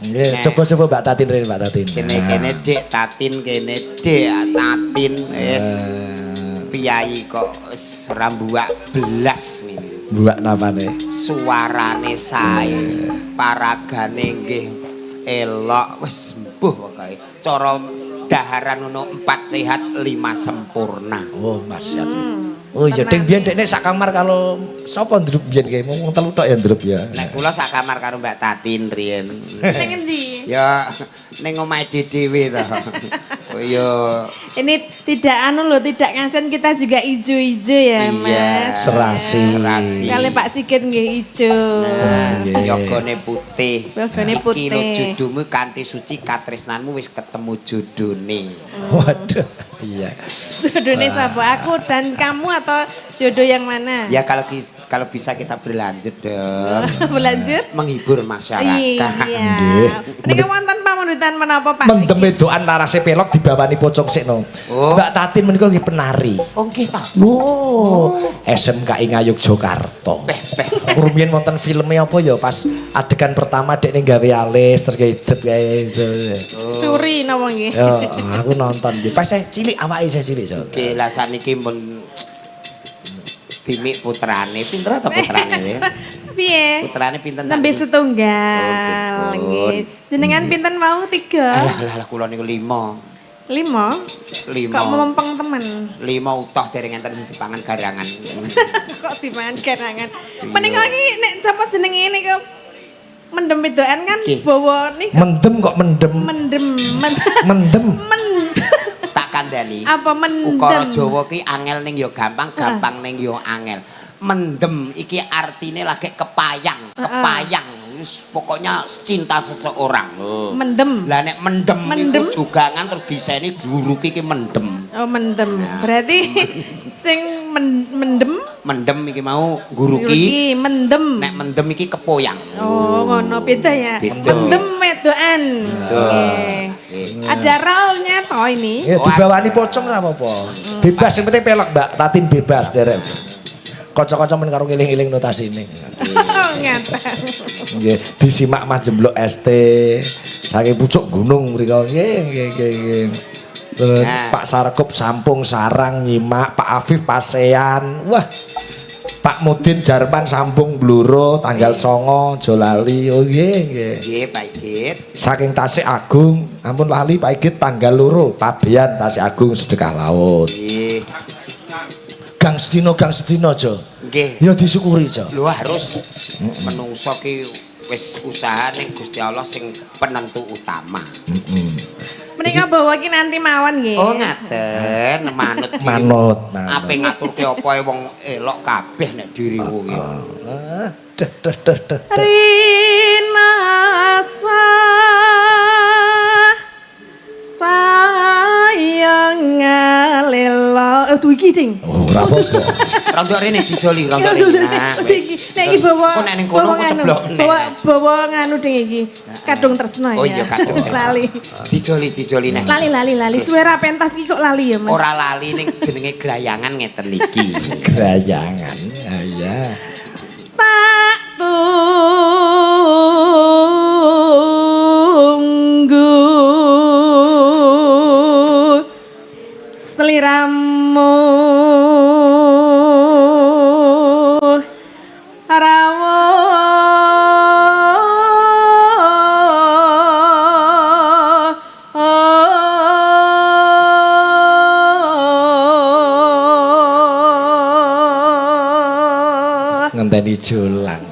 Nggih, coba-coba Mbak Tatin rene, Mbak Tatin. Kene kene Dik Tatin, kene Dik Tatin wis piyayi kok wis ora mbuak belas ngene. Buak napane? Suarane sae, paragane nggih elok, wis mbuh pokoke. Cara daharan ngono 4 sehat 5 sempurna. Oh, Mas ya. Oh iya, ding biyen dekne sak kamar kalau sapa ndrup biyen kae? Wong telu tok ya ndrup ya. Nek kula sak kamar karo Mbak Tatin riyen. Ning endi? Ya ning omahe dhewe to. Oh iya. Ini tidak anu loh, tidak ngancen, kita juga ijo-ijo ya, Iya. Mas. Serasi. Serasi. Kali Pak Sigit nggih ijo. Nah, Nggih. yogane putih. Yogane putih. Iki lho jodohmu kanthi suci katresnanmu wis ketemu jodone. Waduh. Iya. Jodohnya siapa? Aku dan kamu atau jodoh yang mana? Ya kalau kalau bisa kita berlanjut dong. Berlanjut? Menghibur masyarakat. Iya. Nggih. Menika wonten pamundutan menapa, Pak? Mendem wedokan larase pelok dibawani pocong sikno. Oh. Mbak Tatin menika nggih penari. Oh nggih ta. Oh, SMKI Ngayogyakarta. Peh peh. Rumiyin wonten filme apa ya pas adegan pertama dekne gawe alis terus gawe idep kae itu. Suri napa nggih? Ya, aku nonton nggih. Pas saya cilik, awake saya cilik, So. Oke, lah saniki mun dimik putrane, pinter ta putrane? Piye? Putrane pinten Nembe sakniki? setunggal Oh, nggih. Jenengan pinten mau? Tiga? Alah alah alah kula niku 5. Lima? 5. Kok mempeng temen? 5 utuh dereng enten sing dipangan garangan. Kok dipangan garangan. Menika iki nek sapa jenenge niku mendem wedokan kan Nggih. bawa niku Mendem kok mendem. mendem men, Mendem. men Tak kandhani. apa mendem? Ukara Jawa ki angel ning ya gampang, gampang ning ya angel. Mendem iki artine lagi kepayang, kepayang. Wis pokoknya cinta seseorang. Oh. Mendem. Lah nek mendem, Mendem. iku jugangan terus diseni diuruki ki mendem. Oh, mendem. Berarti sing mendem Mendem iki mau nguruki, nguruki, mendem. Nek mendem iki kepoyang. Oh, ngono beda ya. Beda. Mendem wedokan. Nggih. Nggih. Ada rolnya toh ini. Ya dibawani pocong ora apa-apa. Bebas yang penting pelok Mbak Tatin bebas derek. Kanca-kanca men karo ngiling-ngiling notasine. Oh, ngaten. Nggih, disimak Mas Jemblok ST saking pucuk gunung mriku. Nggih, nggih, nggih, nggih. Terus Nah. Pak Sarkup Sampung Sarang nyimak, Pak Afif Pasean. Wah. Pak Mudin Jarman Sambung Bluro tanggal 9 aja lali. Oh nggih, nggih. Nggih, Pak Igit. Saking Tasik Agung, ampun lali Pak Igit tanggal 2 Pabean Tasik Agung sedekah laut. Nggih. Gang sedina gang sedina aja. Nggih. Ya disyukuri aja. Lho harus menungso ki wis usaha ning Gusti Allah sing penentu utama. Menika bawa ki nanti mawon nggih. Oh ngaten, manut dirimu. Manut, manut. Ape ngaturke apa ae wong elok kabeh nek dirimu ki. Ah, dah dah dah dah. Rinasa sayang ngalelo. Eh, tuh iki, Ding. Oh, ora apa-apa. Rontok rene dijoli, rontok rene. Nah, Tuh iki. Nek iki bawa Kok nek ning kono bawa kok nganu, ceblok nek. Bawa bawa nganu ding iki. Kadung tresno ya. Oh iya, kadung tresno. Lali. Dijoli, dijoli nek. Lali lali lali. Suwe ra pentas iki kok lali ya, Mas. Ora lali ning jenenge grayangan ngeten iki. Gerayangan. Ah, iya. Tak tunggu seliramu rawuh. Ngenteni jolang.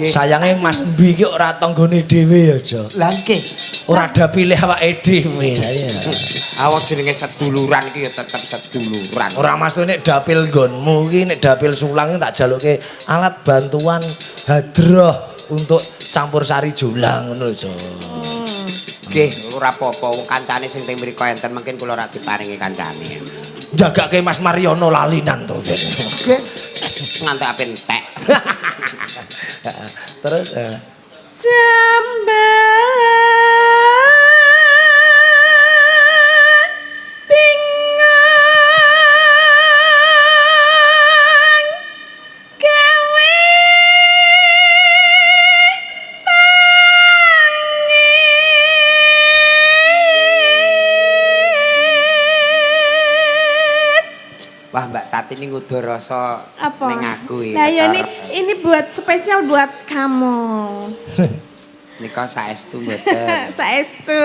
Nggih. Sayange Mas Mbi iki ora tanggane dhewe ya, Jo. Lah nggih. Ora ada pilih awake dhewe. Ya. Awak jenenge seduluran iki ya tetep seduluran. Ora Mas tuh nek dapil nggonmu iki nek dapil sulang tak jaluke alat bantuan hadroh untuk campur sari jolang ngono lho, Jo. Nggih, ora apa-apa wong kancane sing teng mriku enten mungkin kula ora diparingi kancane. Jagake Mas Mariono lalinan terus. Nggih. Nganti ape entek. Terus Jamban bingung gawe tangi. Tatin ini ngudo rasa Apa? ning aku iki. Nah, ya ini buat spesial buat kamu. Nika saestu mboten. Saestu.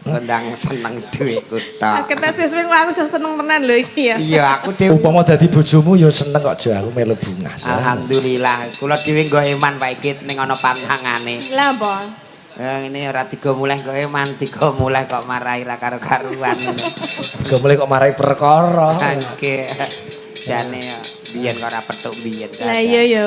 Kondang seneng dhuwitku tok. Aku tak suwe-suwe aku iso seneng tenan lho iki ya. Iya, aku dhewe. Upama dadi bojomu ya seneng kok Jo, aku melu bungah. Alhamdulillah, kula dhewe nggo eman Pak Ikit ning ana pantangane. Lah apa? Eh, ngene ora tiga mulih kok eman, tiga mulih kok marai ra karo-karuan. Tiga mulih kok marai perkara. Nggih. Jane biyen kok ora petuk biyen. Lah iya ya.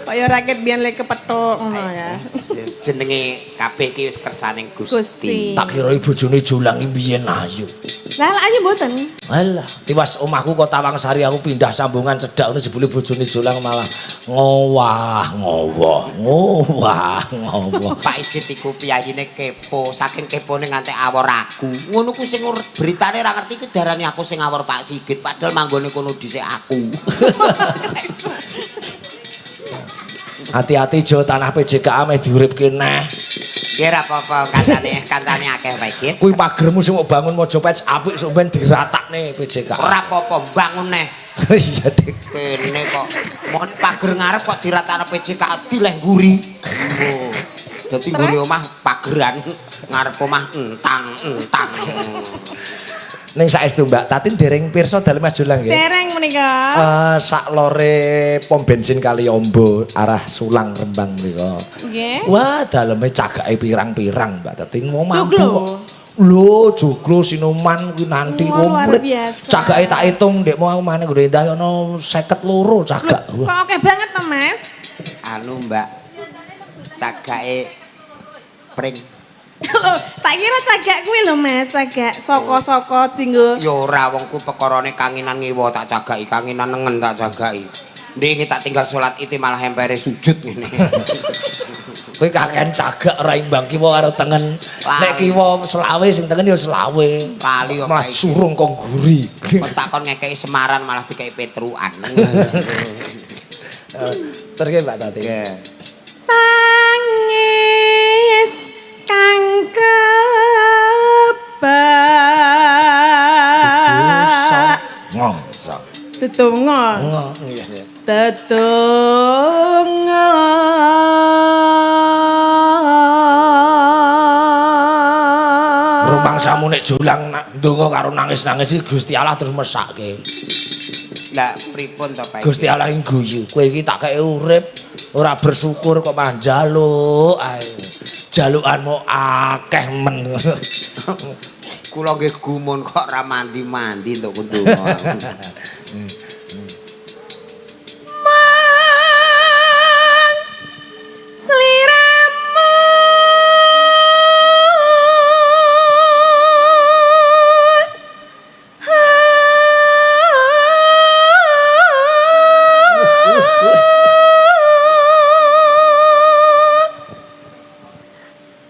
Kaya raket biyen lek kepethuk ngono ya. Wis jenenge kabeh iki wis kersaning Gusti. Gusti. Tak kira bojone Jolang iki biyen ayu. Lah lah ayo mboten. Alah, tiwas omahku kok Tawangsari aku pindah sambungan cedhak ngono jebule bojone Jolang malah ngowah, ngowah, ngowah, ngowah. Pak Igit iku piyayine kepo, saking kepone nganti awor aku. Ngono ku sing beritane ra ngerti ku darani aku sing awor Pak Sigit, padahal manggone kono dhisik aku. Hati-hati Jo, tanah PJKA meh diuripke neh. Nggih ra apa-apa, kancane kancane akeh Pak Igit. Kuwi pagermu sing mbok bangun Mojopet apik sok ben diratakne PJKA. Ora apa-apa, bangun neh. Iya, Dik. Kene kok mon pager ngarep kok diratakne PJKA dileh nguri. Oh. Dadi nguri omah pageran ngarep omah entang entang. Ning saestu Mbak Tatin dereng pirsa dalem Mas Jolang nggih. Dereng menika. Sak lore pom bensin Kaliombo arah Sulang Rembang menika. Nggih. Wah, daleme cagake pirang-pirang Mbak Tatin mau mampu Joglo. kok. Lho, joglo sinuman kuwi nanti Wah, luar komplit. biasa. Cagake tak hitung ndek mau aku maneh nggone endah ana 52 cagak. Loh, kok oke banget to, Mas? Anu Mbak, cagake pring. Loh, tak kira cagak kuwi lho, Mas, cagak saka-saka dinggo. Ya ora wong ku perkarane kanginan ngiwa tak cagaki, kanginan nengen tak cagaki. Ndek iki tak tinggal salat ite malah empere sujud ngene. Kowe kakean cagak ora imbang kiwa karo tengen. Lali. Nek kiwa selawe sing tengen ya selawe. Lali kok Malah kayak surung kok guri. Kok takon ngekeki Semaran malah dikeki Petruan. Terus Mbak Tatin. Nggih. Tangis kang kebak. Ngongso. Tetungga. Ngong iya. Iya. Tetungga. Rumangsamu nek Jolang nak ndonga karo nangis-nangis iki Gusti Allah terus mesake. Lah pripun to Pak? Gusti Allah ing guyu, kowe iki tak kei urip ora bersyukur kok malah njaluk ae. Jalukanmu akeh men. Kula nggih gumun kok ora mandi-mandi entuk kundonga. Mang sliramu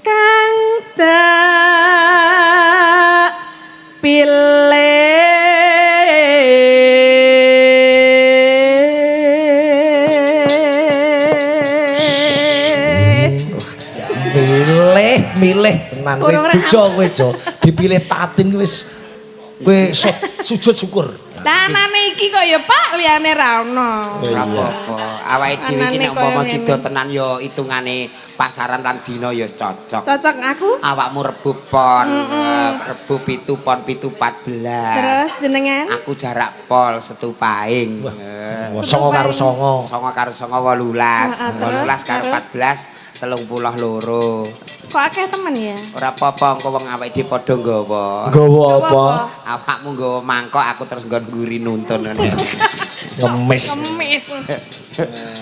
kang tak pilih. Milih, milih tenan kowe Ora, ora. bojo kowe Jo. Dipilih Tatin kuwi wis kowe sujud syukur. Lah anane iki kok ya Pak liyane ra ono. Ora apa-apa. Awake dhewe iki Anane nek umpama kaya sida ngene. tenan ya hitungane pasaran lan dina ya cocok. Cocok aku. Awakmu rebu pon, rebu 7 pon 7 14. Terus jenengan Aku jarak pol setu paing. Wah, songo karo songo. 9 karo 9 18. Heeh, terus, 18 karo terus. 14 32. Kok akeh temen ya? Ora apa-apa engko wong awake dhewe padha nggawa. Nggawa apa? Awakmu nggawa mangkok aku terus nggon ngguri nuntun ngene. Ngemis. Kemis.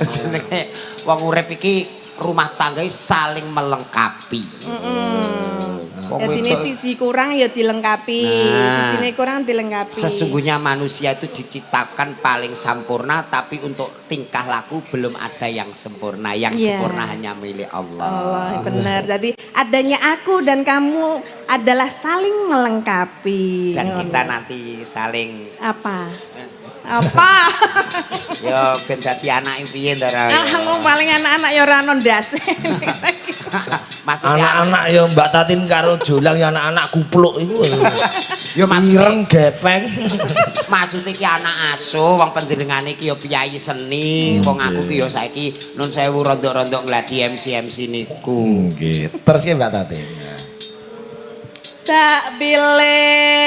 Jenenge wong urip iki rumah tangga iki saling melengkapi. Wong Dadine wedok- siji kurang ya dilengkapi, Nah. sijine kurang dilengkapi. Sesungguhnya manusia itu diciptakan paling sempurna, tapi untuk tingkah laku belum ada yang sempurna. Yang Iya. sempurna hanya milik Allah. Allah benar. Jadi adanya aku dan kamu adalah saling melengkapi. Dan kita nanti saling Apa? Apa? ya ben dadi anake piye ndara. Aku paling anak-anak ya ora ono ndase. Maksudnya Anak-anak ya Mbak Tatin karo Jolang ya anak-anak kupluk iku. Ya maksudnya Ireng gepeng. Maksud iki anak asuh, wong panjenengane iki ya piyayi seni, wong aku ki ya saiki nun sewu rondok-rondok ngladi MC-MC niku. Nggih. Terus ki Mbak Tatin. Tak pilih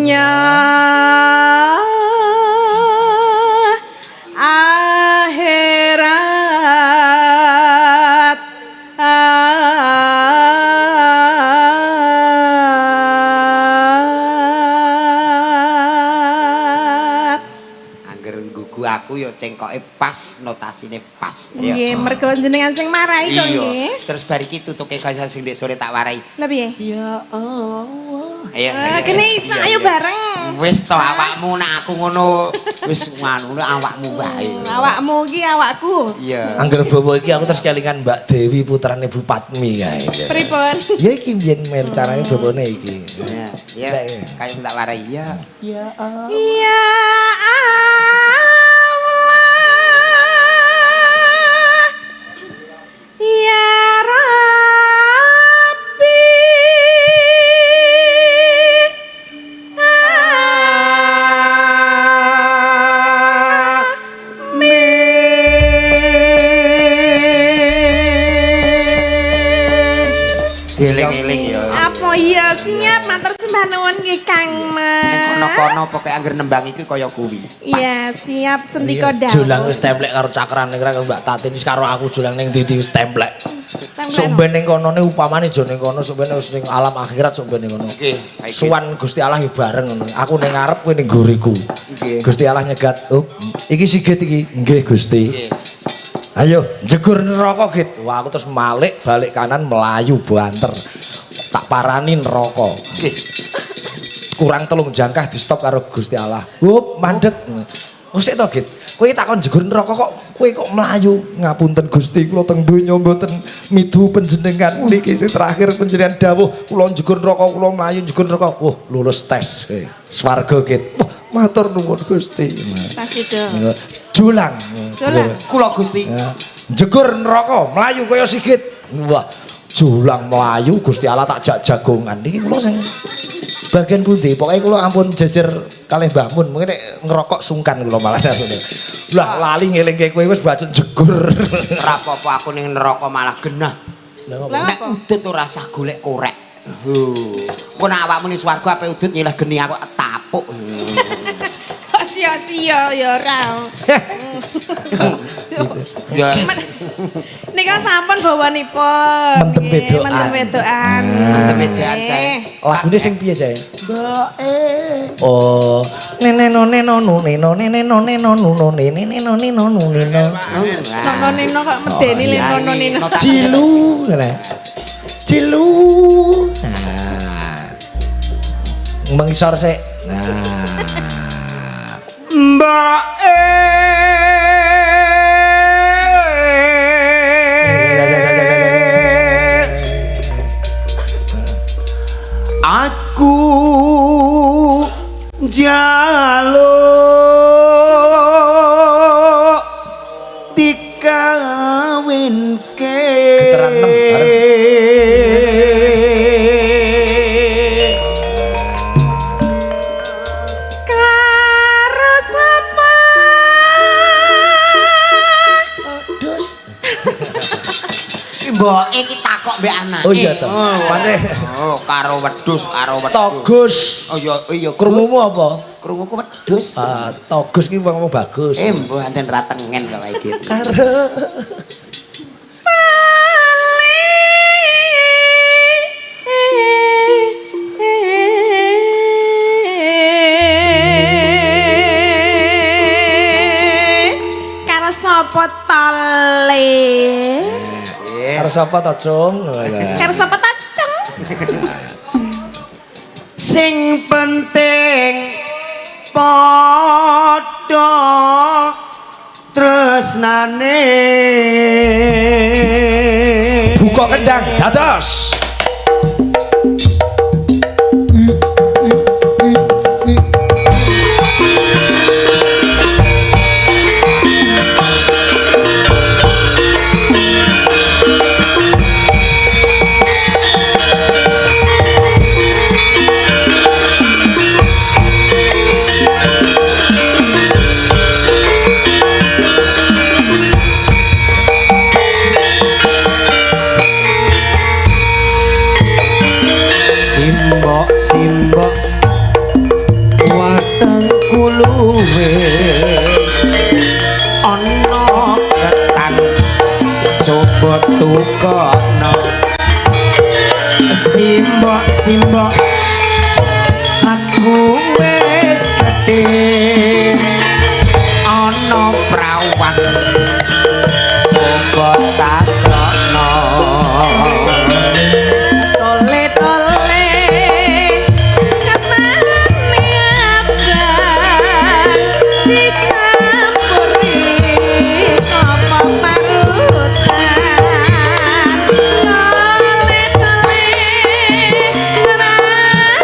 nya akhirat. Angger nggugu aku ya cengkoke pas, notasine pas. Ya. Nggih, mergo jenengan sing marai to nggih. Terus bar iki tutuke kaya sing ndek sore tak warai. Lha piye? Ya Allah. Ayo. Ah, kene iso ayo bareng. Wis to awakmu nek aku ngono wis ngono awakmu wae. Awakmu iki awakku. Iya. Angger bawa iki aku terus kelingan Mbak Dewi putrane Bu Patmi kae. Pripun? Ya iki mbiyen melu carane bawane iki. Iya, iya. Kaya sing tak warai. Ya. Ya Allah. Ya Allah. Ya Rabbi. Amin. Dieling-eling ya. Apa iya siap matur sembah nuwun nggih Kang Ning Mas. kono-kono pokoke angger nembang iki kaya kuwi. Iya, siap sendika dawuh. Jolang wis templek karo cakran ning karo Mbak Tatin wis karo aku jolang ning ndi wis templek. Sumben ning konone upamane jo ning kono sumben wis ning alam akhirat sumben ning kono. Nggih, baik. Suwan Gusti Allah ya bareng ngono. Aku ning ngarep kowe ning guriku. Nggih. Gusti Allah nyegat, "Up, iki Sigit iki." Nggih, Gusti. Nggih. Ayo, jegur neraka, Git. Wah, aku terus malik balik kanan melayu banter. Tak parani neraka. Nggih. Kurang 3 jangkah di stop karo Gusti Allah. Hup, mandek. Oh sik to, Git. Kowe takon jegur neraka kok kowe kok mlayu? Ngapunten Gusti, kula teng donya mboten midu panjenengan niki sing terakhir panjenengan dawuh kula jegur neraka, kula mlayu jegur neraka. Wah, lulus tes kowe. Swarga, Git. Wah, matur nuwun Gusti. Kasido. Julang. Julang. Kula Gusti. Ya. Jegur neraka, mlayu kaya Sigit. Wah, julang mlayu Gusti Allah tak jak jagongan. Niki kula sing bagian pundi? Pokoke kula ampun jejer kalih Mbah Mun, mungkin nek ngerokok sungkan kula malah. Lah lali ngelingke kowe wis bacun jegur. Ora apa-apa aku ning neraka malah genah. Lah Lah Nek apa? udut ora usah golek korek. Engko nek awakmu ning swarga ape udut nyileh geni aku tapuk. Kok sia-sia ya ora. Ya. Nika sampun bawanipun. Mendem Nggih, wedokan. Mendem wedokan. Mendem wedokan, Cai. Lagune sing piye, Cai? Oh, nene no neno nu neno nene no neno nu no nene neno neno nu neno. Nono nino kok medeni le nono nino. Cilu, ngene. Cilu. Nah. Mengisor sik. Nah. Mbak aku jaluk dikawinke. Getaran 6 bareng. Karo sapa? Dus. Mboke iki takok mbek anake. Oh iya toh. Pane Oh, karo wedhus, karo wedhus. Togus. Oh iya, iya. Krungumu apa? Krunguku wedhus. Ah, Togus ki wong ngomong bagus. Mbuh anten ra tengen kok iki. Karo Karo sapa tole? Karo sapa to, Cung? Karo sapa ta, Cung? Sing penting padha tresnane. Buka kendang, dados. Suwe ana ketan, coba tukono. Simbok, simbok, aku wis gedhe, ana prawan, coba takono. Tole tole ketane abang dicampuri apa parutan. Tole tole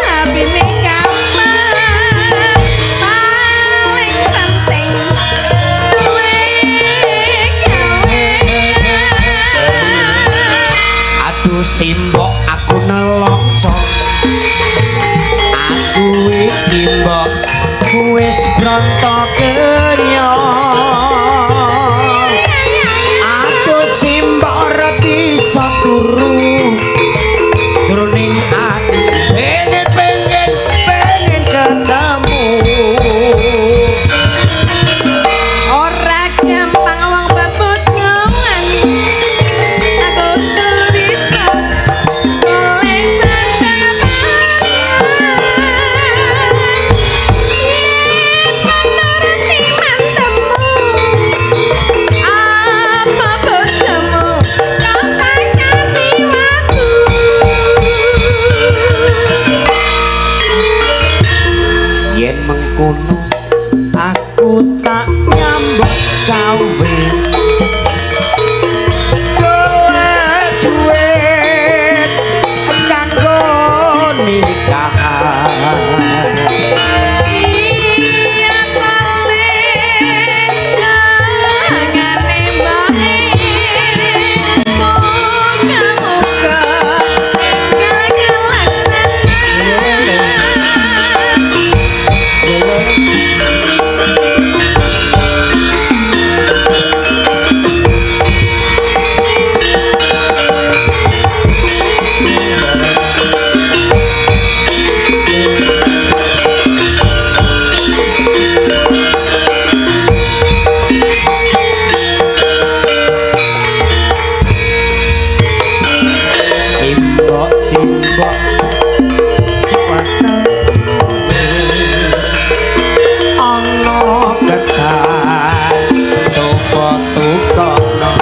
rabine kapan, paling penting duwe gawean. Aduh simbok, aku nelongso. Aku iki, mbok, wis bronto kenya. Aduh simbok, ora bisa turu. Jroning ati pengen, pengen, pengen ketemu. Ora gampang wong bebojoan, aku tuh bisa golek sandang pangan. Yen kon nuruti mantemu, apa bojomu kok pakani watu. Yen mengkono aku tak nyambut gawe, golek duit kanggo nikahan. Iya tole dongane mboke, muga-muga enggal kelaksanan. Simbok, simbok, weteng ana ketan, coba tukono.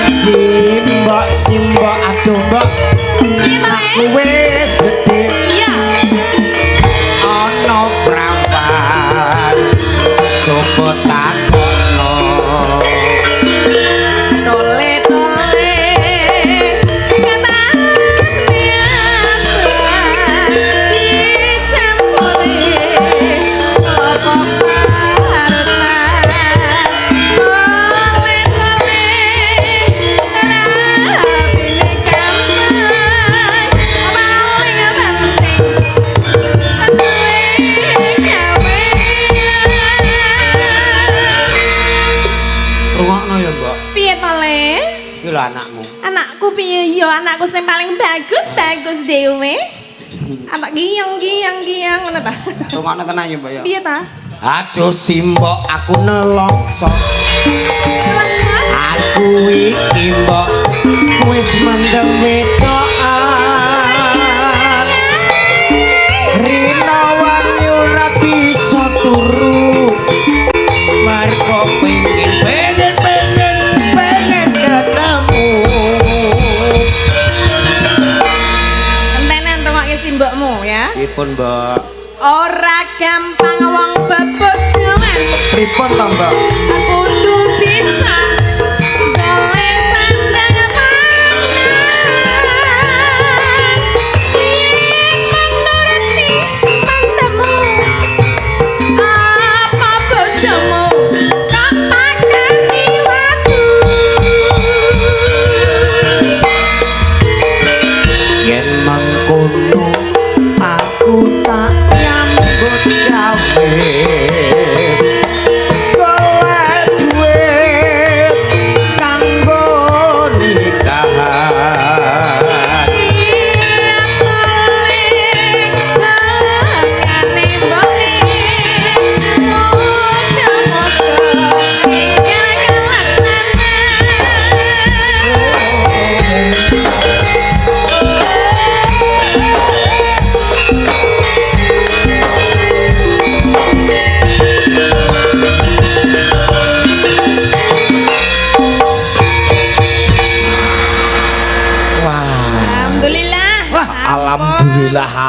Simbok, simbok, aduh mbok, Piye to, Le? Aku wis gedhe, ana prawan, coba takono. Tole tole ketane abang dicampuri apa parutan. Tole tole rabine gampang, paling penting duwe gawean. Rungokno ya, mbok. Piye to, Le? Iki lho anakmu. Anakku piye ya, anakku sing paling bagus bagus dhewe. Anak giyang giyang giyang ngono ta. Rungokno tenan ya, mbok, ya. Piye ta? Aduh simbok, aku nelongso. Nelongso? Aku iki, mbok, wis mendem wedokan. Rina wangi ora bisa turu, mergo pengen, pengen, pengen, pengen ketemu. Entenan rungokke simbokmu ya. Pripun, mbok? Ora gampang wong bebojoan. Pripun to, mbok? Kudu bisa golek sandang pangan. Yen mung nuruti mantemu, apa bojomu kok pakani watu. Yen mengkono aku tak nyambut gawe, golek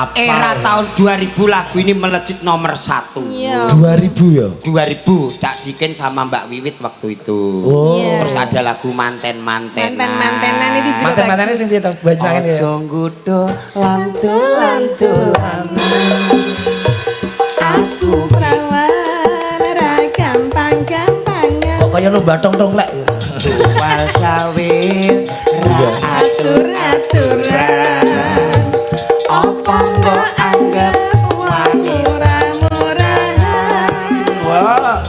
Apa? Era tahun 2000 lagu ini melejit nomor 1. Iya. 2000 ya? 2000 Cak Dikin sama Mbak Wiwit waktu itu. Oh. Iya. Terus ada lagu manten-mantenan. Manten-mantenan itu juga Manten-mantene bagus. sing piye to? Banyak ya. Ojo nggodha lantul-lantulan. Aku Perawan ora gampang-gampangan. Kok kaya lomba tong-tong lek. jual cawil ra Atur-aturan. Apa mbok anggap wong murah-murahan. Wah,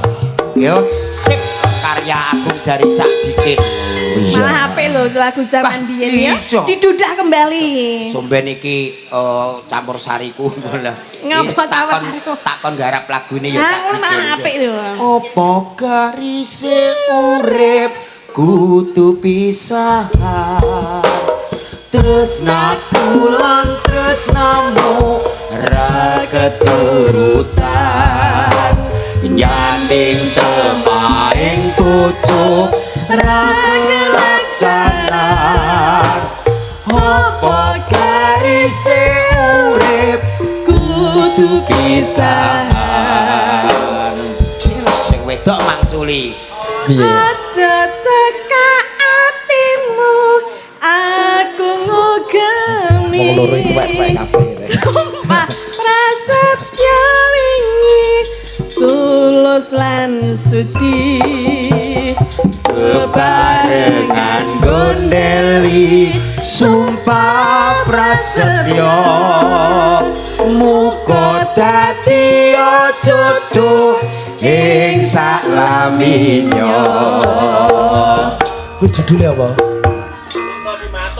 yo sip, karya agung dari Cak Dikin. Malah apik lho lagu zaman Wah, biyen ya. iya. Didudah kembali. Somben iki campur sariku malah. Ngapa Iki campur sariku? Takon garap lagu ini ya Ah, Cak ngono malah Dikin. apik lho. Apa garise urip kudu pisahan? Tresnaku lan tresnamu ra keturutan, nyanding temaing pucuk ra kelaksanan. Apa garise urip kudu pisahan? Sing wedok mangsuli. Piye? Aja cekak atimu, aku ngugemi. Wong loro iki tuwek-tuwek kabeh. Sumpah prasetya wingi tulus lan suci. Bebarengan gondeli sumpah prasetyo, muga dadi jodoh ing saklaminya. Kuwi judulnya apa?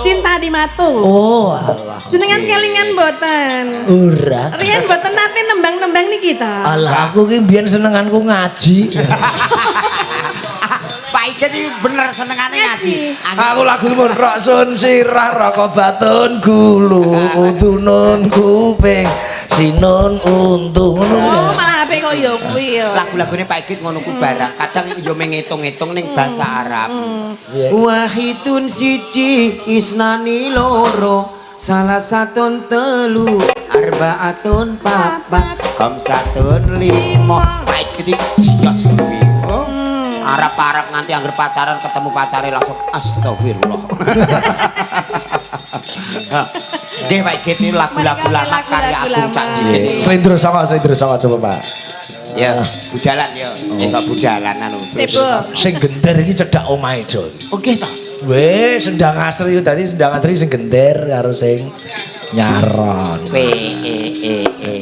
Cinta di Matu. Oh, alah. Jenengan kelingan mboten? Ora. Riyen mboten nate nembang-nembang niki ta? Alah, aku ki mbiyen senenganku ngaji. Pak Iget iki bener senengane ngaji. Ngaji. Aku lagu mun roksun sirah roko batun gulu udunun kuping sinun untu ngono kuwi. Oh, malah apik kok ya kuwi ya. Lagu-lagune Pak Igit ngono ku barang. Kadang yo mengitung-ngitung ning bahasa Arab. Iya. Wahidun siji, isnani loro, salah satun telu, arbaatun papat, khamsatun limo. Pak Igit iki sios kuwi. Oh. Arab-Arab nganti angger pacaran ketemu pacare langsung astagfirullah. Nggih Pak Igit, ini lagu-lagu lama karya Lagu-lagu Agung Cak lama. Dikin. Slendro sanga, slendro sanga coba, Pak. Ya, budalan ya. Eh kok budalan anu. Sibuk. Sing gender iki cedhak omahe, Jon. Oke toh. Weh, Sendang Asri dadi Sendang Asri sing gender karo sing nyaron. P E E E.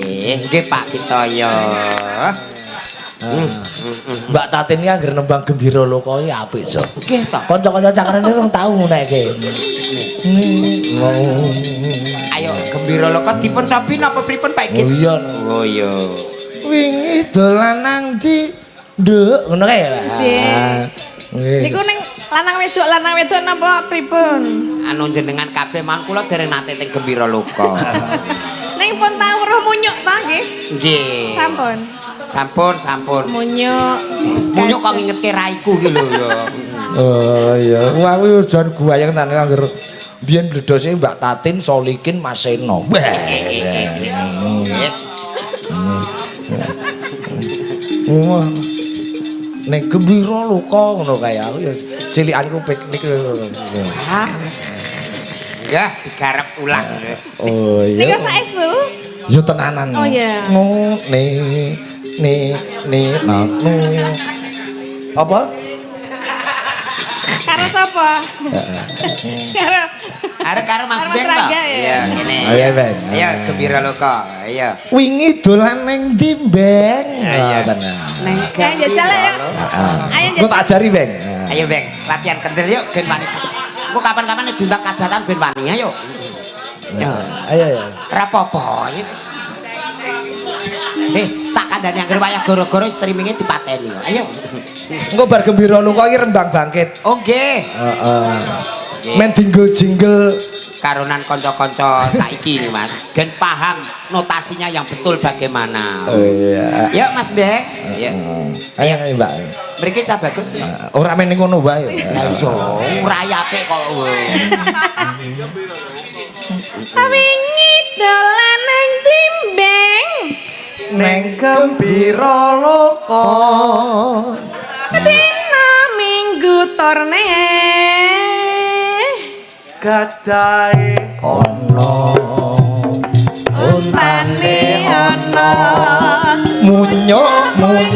Nggih Pak Pitoyo. Mbak Tatin iki anggere nembang Gembira Loka iki apik, Jon. Nggih toh. Kanca-kanca cakrane rong tau ngunekke. Ayo Gembira Loka dipun cobi napa pripun Pak Igit? Oh iya. Oh iya. Wingi dolan nang ndi, Nduk? Ngono kae ya. Nggih. Nggih. Niku ning lanang wedok napa pripun? Anu jenengan kabeh mawon, kula dereng nate teng Gembira Loka. Ning pun tau weruh munyuk ta nggih? Nggih. Sampun. Sampun, sampun. Munyuk. Munyuk kok ngingetke raiku ki lho ya. Oh iya, wah kuwi jan guayeng tenan angger biyen bledose Mbak Tatin, Solikin, Mas Seno. Wah. Yes. Wah. Ning Gembira Loka ngono kae aku ya cilikanku piknik. Hah? Enggak, digarap ulang. Wis. Oh iya. Niku saestu? Yo tenanan. Oh, iya. No ne ne ne na no. Apa? Karo sapa? Karo Arep karo Mas Karo Mas Beng to? Rangga, ya? Iya, ngene. Ayo, Beng. Ayo Gembira Loka. Ayo. Wingi dolan ning ndi, Beng? Iya. Tenan. Neng Ayo jajal ayo. Ayo Engko tak jajal. ajari, Beng. Ayo Beng, latihan kendel yuk ben wani. Engko kapan-kapan nek diundang kajatan ben wani ayo. Ya. Ayo ya. Ora apa-apa. Ya wis. Eh, tak kandhani anggere wayah goro-goro streamingnya dipateni. Ayo. Engko bar Gembira Loka iki Rembang Bangkit. Oh nggih. Heeh. Men dinggo jingle. Karonan kanca-kanca saiki nih Mas, ben paham notasinya yang betul bagaimana. Oh iya. Yuk Mas Beng. Yuk. Ayo ayo Mbak. Mriki cah bagus. Ora men ning ngono wae. Lah iso, ora apik kok. Wingi dolan nang Timbeng. Neng Gembira Loka. Dina Minggu torne. Gajahe Ono. Untane ana. Munyuk munyuk.